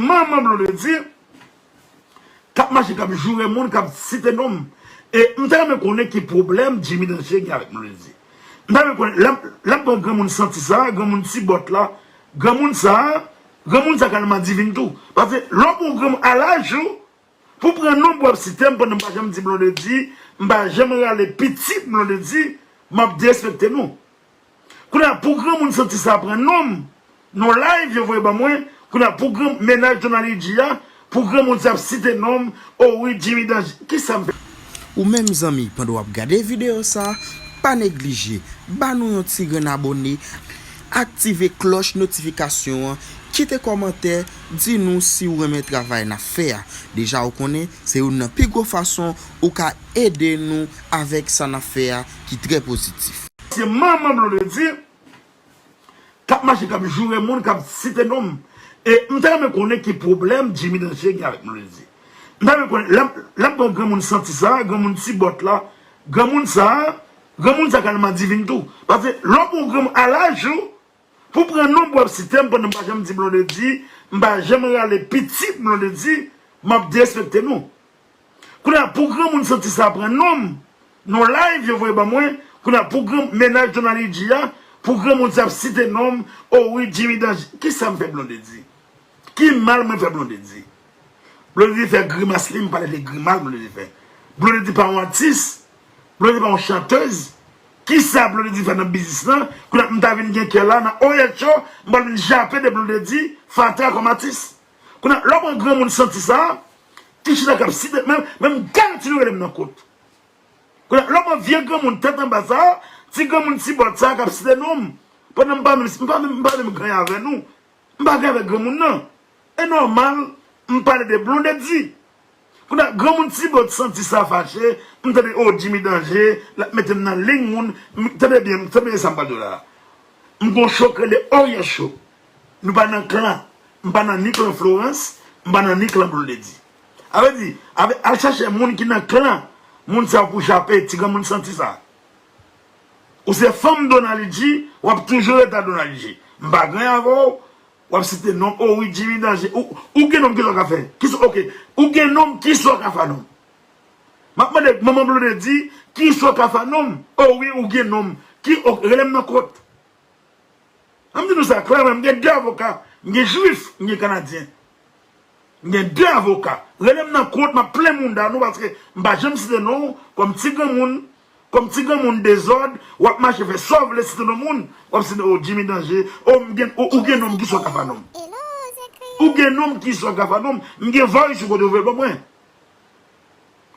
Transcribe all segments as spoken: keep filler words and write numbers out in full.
Manman Blondedy k ap mache, k ap joure moun, k ap site non m. E m ta renmen konnen ki pwoblèm Jimmy Danger gen avèk Blondedy. M ta renmen konnen, lè m, lè m pran granmoun santi sa, granmoun ti bòt la, granmoun sa, granmoun sa ka nan madivin tou. Paske lè w pran yon granmoun a laj ou, pou pran non m pou w ap site m pandan m pa janm di Blondedy, m pa janm rale pitit Blondedy, m ap derespekte nou. Kounye a, pou granmoun santi sa pran non m, nan live yo voye ban mwen, kounye a, pou gran mennaj Donald G a, pou granmoun sa ap site non m, o wi, Jimmy Danger, kisa m fè? Ou menm zanmi, pandan w ap gade videyo sa, pa neglije ba nou yon ti grenn abòne, aktive klòch notifikasyon an, kite kòmantè, di nou si w renmen travay n ap fè a. Deja ou konnen, se youn nan pi gwo fason ou ka ede nou avèk sa n ap fè a ki trè pozitif. Se manman Blondedy k ap mache, k ap joure moun, k ap site non m. E m ta renmen konnen ki pwoblèm Jimmy Danger gen avèk Blondedy. M ta renmen konnen, lè m, lè m pran granmoun santi sa, granmoun ti bòt la, granmoun sa, granmoun sa ka nan madivin tou. Paske lè w pran yon granmoun a laj ou, pou pran non m pou w ap site m pandan m pa janm di Blondedy, m pa janm rale pitit Blondedy, m ap derespekte nou. Kounye a, pou granmoun santi sa pran non m, nan live yo voye ban mwen, kounye a, pou gran mennaj Donald G a, pou granmoun sa ap site non m, o wi, Jimmy Danger, kisa m fè Blondedy? Ki mal mwen fè Blondedy? Blondedy fè grimas li, m pale de grimas Blondedy fè. Blondedy pa yon atis, Blondedy pa yon chantèz. Kisa Blondedy fè nan biznis lan? Kounye a, m ta vin gen kè la, nan O S Show, m pral vin jape de Blondedy, fatra kòm atis. Kounye a, lè w pran granmoun santi sa, ki chita k ap site, men, men m garanti nou rele m nan kot. Kounye a, lè w pran vye granmoun tèt anba sa, ti granmoun ti bòt sa k ap site non m, pandan m pa menm, m pa menm, m pa menm ganyan avè nou. M pa gen avèk granmoun nan. E nòmal, m pale de Blondedy. Kounye a, granmoun ti bòt santi sa fache, m tande, o, Jimmy Danger, l ap mete m nan liy moun, m, tande byen, tande byen sa m pral di w la. M gon show k rele Oryè Show. Nou pa nan klan. M pa nan ni klan Florence, m pa nan ni klan Blondedy. A vle di, avè, al chache moun ki nan klan, moun sa yo pou jape, ti granmoun santi sa. Ou se fanm Donald G, w ap toujou rete a Donald G. M pa ganyan avè w, w ap site non, o wi, Jimmy Danger. Ou, ou gen non m, kisa w ka fè? Kisa, ok, ou gen non m, kisa w ka fè non m? M ap mande manman Blondedy, kisa w ka fè non m? O wi, ou gen non m. Ki, ok, rele m nan kot. An m di nou sa klèman, m gen de avoka, m gen jwif, m gen kanadyen. M gen de avoka. Rele m nan kot, m ap plen mounda nou, paske m pa janm site non w kòm ti granmoun, kòm ti granmoun dezòd, w ap mache fè sa w vle, site non moun, w ap site, o, Jimmy Danger, o, m gen, o, ou gen non m, kisa w ka fè non m? Ou gen non m, kisa w ka fè non m? M gen voice ou kote w voye ban mwen.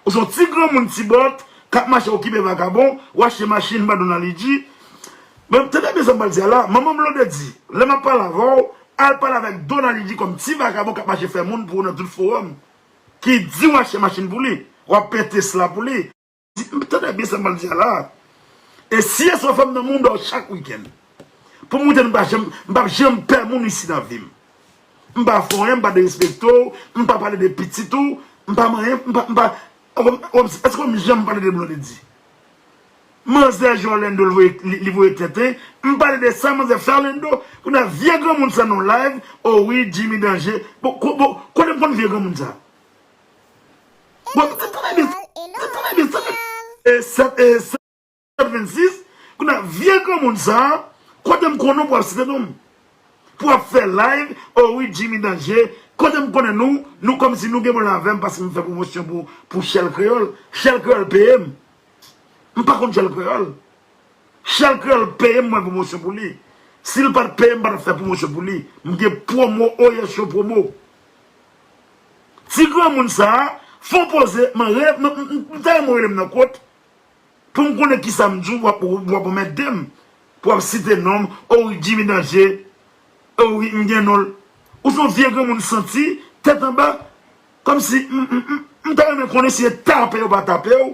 Ou se yon ti granmoun ti bòt k ap mache okipe vakabon, w achte machin ba Donald G. Men, tande byen sa m pral di a la, manman Blondedy, lè m ap pale avè w, al pale avèk Donald G kòm ti vakabon k ap mache fè moun pou ou nan tout fowòm, ki di w achte machin pou li, w ap peye Tesla pou li. Di, tande byen sa m pral di a la. E si yèswa fè m nan mounda w chak wikenn. Pou m montre m pa janm, m p ap janm pè moun isi nan vi m. M pa fè w anyen, m pa derespekte w, m pa pale de pitit ou, m pa manyen, m pa, m pa, w, w, èske w janm pale de Blondedy? Manzè jwe Orlando, li voye, li, li voye tenten, m pale de sa manzè fè Orlando, kounye a vye granmoun sa nan live, o wi, Jimmy Danger. Bon, ko-, bon, kote m konn vye granmoun sa? Bon, tande byen, tande byen, tande byen. E sèt, e sèt vennsis, kounye a vye granmoun sa, kote m konnen w pou w ap site non m? Pou w ap fè live, o wi, Jimmy Danger, kote m konnen nou, nou kòmsi nou gen pwoblèm avè m paske m fè pwomosyon pou, pou Shell Kreyòl. Shell Kreyòl peye m. M pa konn Shell Kreyòl. Shell Kreyòl peye m, mwen pwomosyon pou li. Si l pa t peye m, m pa t ap fè pwomosyon pou li. M gen pwomo, Oryè Show pwomo. Ti granmoun sa a, fè w poze, m, m, m, m ta renmen w rele m nan kot. Pou m konnen kisa m di w, w ap, w ap anmède m. Pou w ap site non m, o wi, Jimmy Danger, o wi, m gen non l. Ou se yon vye granmoun santi, tèt anba, kòmsi m, m, m, m ta renmen konnen si e tape yo pa tape w.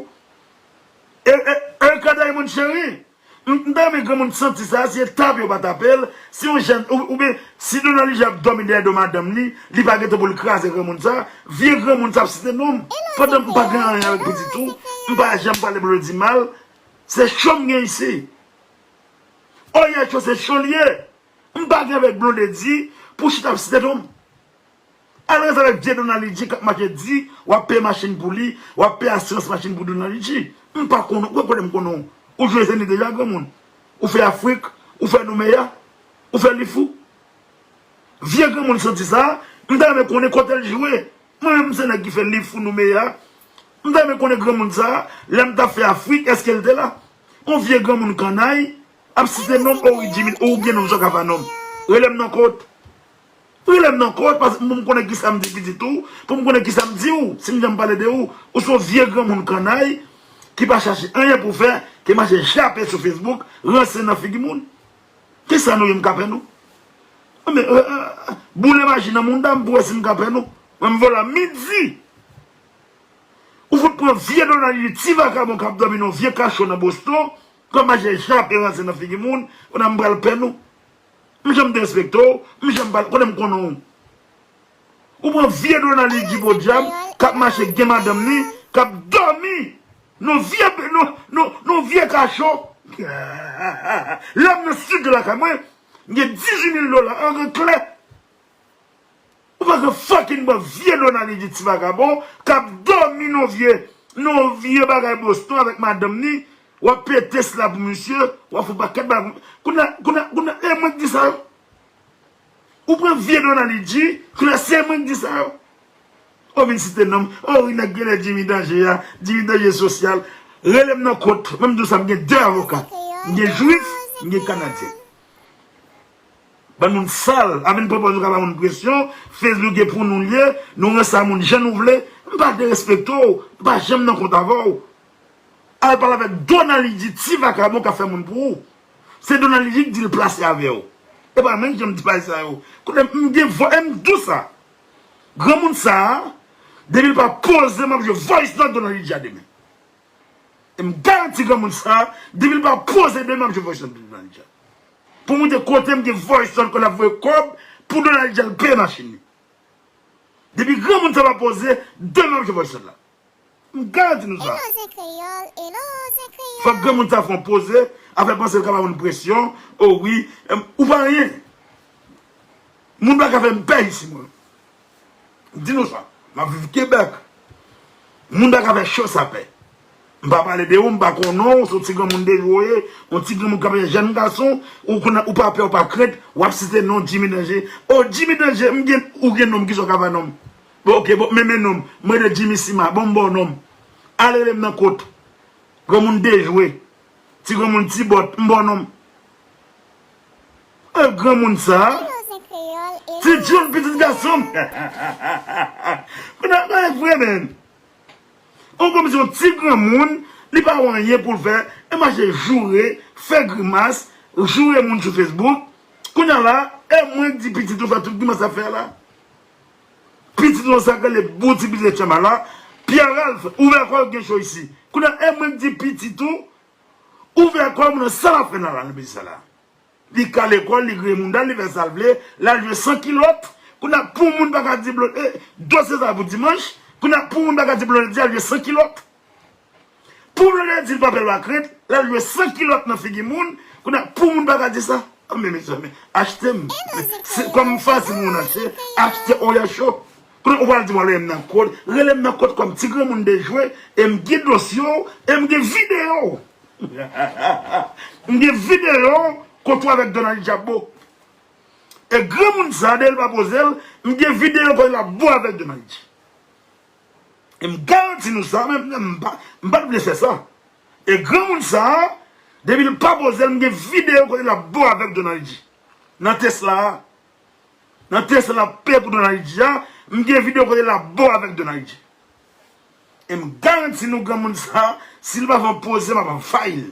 E, e, Erika Diamond cheri, m, m ta renmen granmoun santi sa, si e tape yo pa tape l, si yon jèn, ou, oubyen si Donald G ap dòmi dèyè do madanm li, li pa gen tan pou l kraze granmoun sa, vye granmoun sa ap site non m, pandan m pa gen anyen avèk pitit ou, m pa janm pale Blondedy mal, se cho m gen isi. Oryè Show se cho l ye. M pa gen avèk Blondedy pou chita ap site non m. avèk vye Donald Lidji k ap mache di w ap peye machin pou li, w ap peye asirans machin pou Donald Lidji. M pa konnen, ou kwè kote m konnen w? Ou jwe Zenith deja, granmoun? Ou fè Afrik, ou fè Noumeya, ou fè Lifou? Vye granmoun santi sa, m ta renmen konnen kote l jwe. Mwen menm se nèg ki fè Lifou, Noumeya. M ta renmen konnen granmoun sa, lè m t ap fè Afrik, èske l te la? Yon vye granmoun kannay ap site non m, o wi, Jimmy, ou gen non m, Jòkava non m. Rele m nan kot. Rele m nan kot, paske pou m konnen kisa m di pitit ou, pou m konnen kisa m di w, si m janm pale de ou, ou se yon vye granmoun kannay ki pa chache anyen pou fè, ki mache jape sou Facebook, ranse nan figi moun. Kisa nou ye, m ka pè nou? Men, euh, euh, boule maji nan mouda m pou wè si m ka pè nou. Mwen, m vola midi. Ou fout pran vye Donald Lidji, ti vakabon k ap dòmi nan vye kacho nan Boston, k ap mache jape ranse nan figi moun, kounye a m pral pè nou. M janm derespekte w, m janm pale, kote m konnen w? Ou pran vye Donald Lidji podyab, k ap mache gen madanm ni, k ap dòmi nan vye, nan, nan, nan vye kacho. Lè m nan sid de lakay mwen, m gen dizuit mil dola an gran klè. Ou pa gen fucking bon vye Donald Lidji ti vakabon k ap dòmi nan vye, nan vye bagay Boston avèk madanm ni. W ap peye Tesla pou misye, w ap fè pakèt bagay. Kounye a, kounye a, kounye a, e mwen k di sa yo. Ou pran vye Donald Lidji, kounye a se mwen k di sa yo. Ou vin site non m. O wi, nèg genlè Jimmy Danje a, Jimmy Danje sosyal. Rele m nan kot. Mwen m di w sa, m gen de avoka. M gen jwif, m gen kanadyen. Bann moun sal, ap vin pran pòz yo ka ba moun presyon, Facebook e pou nou l ye, nou ranse a moun jan nou vle, m pa derespekte w, m pa janm nan kont avè w. Al pale avèk Donald Lidji, ti vakabon k ap fè moun pou ou. Se Donald Lidji k di l plase avè w. E pa mwen ki janm di bagay sa yo. Kounye a m gen vwa, e m di w sa. Granmoun sa a, depi l pa poze, m ap jwe voice note Donald Lidji a demen. E m garanti granmoun sa a, depi l pa poze demen, m ap jwe voice note Donald Lidji a. Pou montre kote m gen voice note, kote l ap voye kòb pou Donald Lidji al peye machin li. Depi granmoun sa pa poze, demen m ap jwe voice note la. M garanti nou sa. Fòk granmoun sa fè yon poze, afè panse l ka ba moun presyon, o wi, em, ou pa anyen. Moun pa ka fè m pè isi, mwen. M di nou sa, m ap viv Kebèk. Moun pa ka fè cho sa pè. M pa pale de ou, m pa konnen w, se yon ti granmoun dejwe w ye, yon ti granmoun k ap fè jèn gason, ou konnen ou pa pè, ou pa krent, w ap site non Jimmy Danje. O, Jimmy Danje, m gen, ou gen non m, kisa w ka ba non m? Bon, oke, bon, men, men non m, m rele Jimmy Sima, bon, m ba w non m. Al rele m nan kot. Granmoun dejwe. Ti granmoun ti bòt, m ba w non m. E granmoun sa a, ti Jun pitit gason m. Kounye a, kounye a, vre, men. On kòmsi yon ti granmoun, li pa wè anyen pou l fè, e mache joure, fè grimas, joure moun sou Facebook. Kounye a la, e mwen k di pitit ou fè tout grimas l ap fè a la. Pitit ou sa k rele bouti pitit chanm la, Pierre Ralph, ouvè kò w, gen cho isi. Kounye a, e mwen k di pitit ou, ouvè kò w, moun nan sa l ap fè nan la, nan peyi sa la. Li kale kò l, li griye mouda l, li fè sa l vle, l al jwe san kilòt. Kounye a, pou moun pa ka di Blondedy, e, dosye sa pou dimanch. Kounye a, pou moun pa ka di Blondedy al jwe san kilòt. Pou Blondedy di l pa pè l pa krent, l al jwe san kilòt nan figi moun. Kounye a, pou moun pa ka di sa. A, men, mezanmi, achte m. Se kòm fasil moun achte, achte Oya Show. Kounye a, ou pral di m w al rele m nan kot, rele m nan kot kòm ti granmoun dejwe, e m gen dosye w, e m gen videyo w. M gen videyo kote w avèk Donald Diabo. E granmoun sa, depi l pa poze l, m gen videyo kote l ap bo avèk Donald. E m garanti nou sa, men m pa, m pa t vle fè sa. E granmoun sa, depi l pa poze l, m gen videyo kote l ap bo avèk Donald. Nan Tesla a. Nan tès l ap peye pou Donald J a, m gen videyo kote l ap bo avèk Donald J. E m garanti nou granmoun sa, si l pa fè yon poze, m ap anvayi l.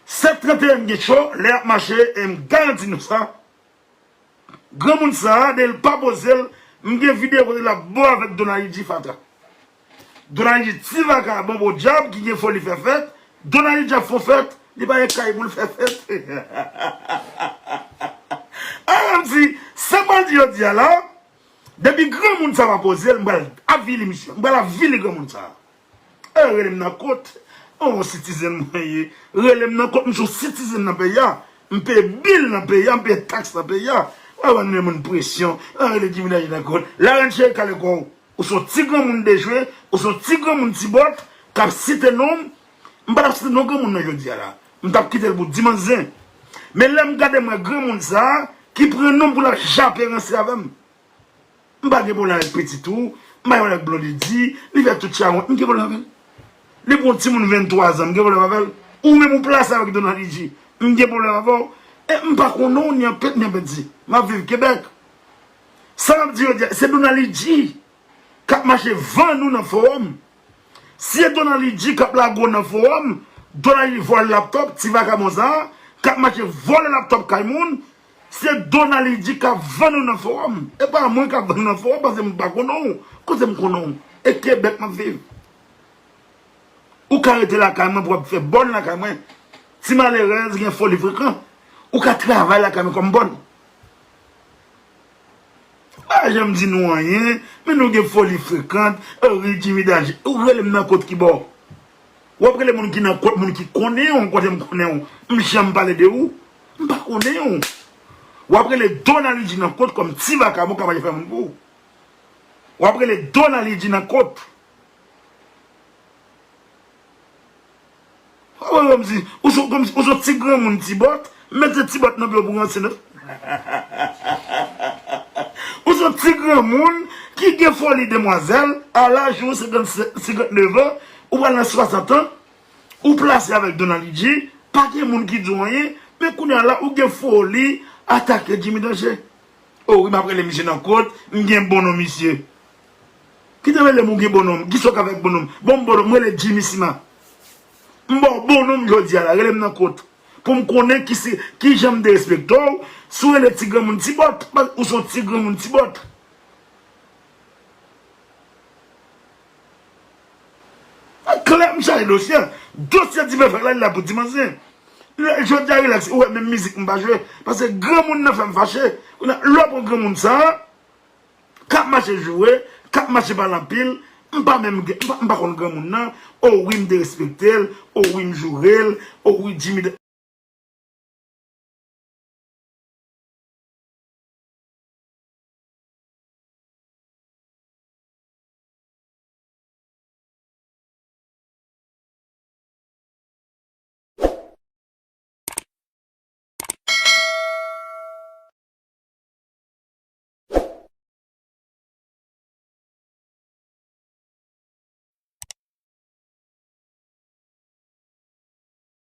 Sèt trannteyen m gen cho, lè y ap mache, e m garanti nou sa. Granmoun sa, depi l pa poze l, m gen videyo kote l ap bo avèk Donald J fatra. Donald J ti vakabon podyab ki gen foli fè fèt. Donald J ap fè fèt. Li pa gen kay pou l fè fèt. A, m di, sa m pral di jodi a la, depi granmoun sa pa poze l, m pral avili misye. M pral avili granmoun sa. E, rele m nan kot. O, citizen mwen ye. Rele m nan kot, m se yon citizen nan peyi a. M peye bil nan peyi a, m peye taks nan peyi a. Ou pa ban moun presyon. Ou rele Jimmy Danje nan kot. Larèn cheri kale kò w. Ou se yon ti granmoun dejwe. Ou se yon ti granmoun ti bòt k ap site non m. M pa t ap site non granmoun nan jodi a la. M t ap kite l pou dimanch zen. Men lè m gade m wè granmoun sa a ki pran non m pou l ap jape ranse avè m. M pa gen pwoblèm avèk pitit ou, m pa gen pwoblèm avèk Blondedy, li fè tout chawony, m gen pwoblèm avè l. Li pran yon timoun venntwa zan, m gen pwoblèm avè l. Ou menm ou plase avèk Donald J, m gen pwoblèm avè w. E m pa konnen w ni an pèt ni an pèt di. M ap viv Kebèk. Sa m ap di yo, se Donald J k ap mache vann ou nan fowòm. Si e Donald J k ap lage w nan fowòm, Donald J vòlè laptòp, ti vakabon sa a, k ap mache vòlè laptòp kay moun, se Donald J k ap vann ou nan fowòm. E pa mwen k ap vann ou nan fowòm, paske m pa konnen w. Kote m konnen w? E Kebèk m ap viv. Ou ka rete lakay mwen pou w ap fè bòn lakay mwen. Ti malerèz gen foli frekan. Ou ka travay lakay mwen kòm bòn. Pa janm di nou anyen, men nou gen foli frekan, ri Jimmy Danje. Ou rele m nan kot ki bò? W ap rele moun ki nan kot, moun ki konnen w, kote m konnen w, m janm pale de ou? M pa konnen w. W ap rele Donald J nan kot kòm ti vakabon k ap mache fè moun pou ou. W ap rele Donald J nan kot. Ou wè kòmsi, ou se, kòmsi, ou se ti granmoun ti bòt, mete ti bòt nan pye w pou ranse non. Ou se ti granmoun ki gen foli demwazèl, a laj ou senkant, senkantnèf an, ou pral nan swasant an, ou plase avèk Donald J, pa gen moun ki di w anyen, men kounye a la ou gen foli atake Jimmy Danje. O wi, m ap rele misye nan kot, m gen bon non misye. Kite rele m ou gen bon non, kisa w ka fè ak bon non? Bon, m bon non, m rele Jimmy Sima. M ba w bon non m jodi a la, rele m nan kot. Pou m konnen ki se, kijan m derespekte w, si w rele ti granmoun ti bòt, ou se yon ti granmoun ti bòt. Klè, m chaje dosye. Dosye ti bèf la, li la pou dimanch zen. Jodi a, rilaks, ou wè, menm mizik m pa jwe. Paske granmoun nan fè m fache. Kounye a, lè w pran granmoun sa a, k ap mache joure, k ap mache pale anpil, m pa menm gen, m pa, m pa konn granmoun nan. O wi, m derespekte l. O wi, m joure l. O wi, Jimmy.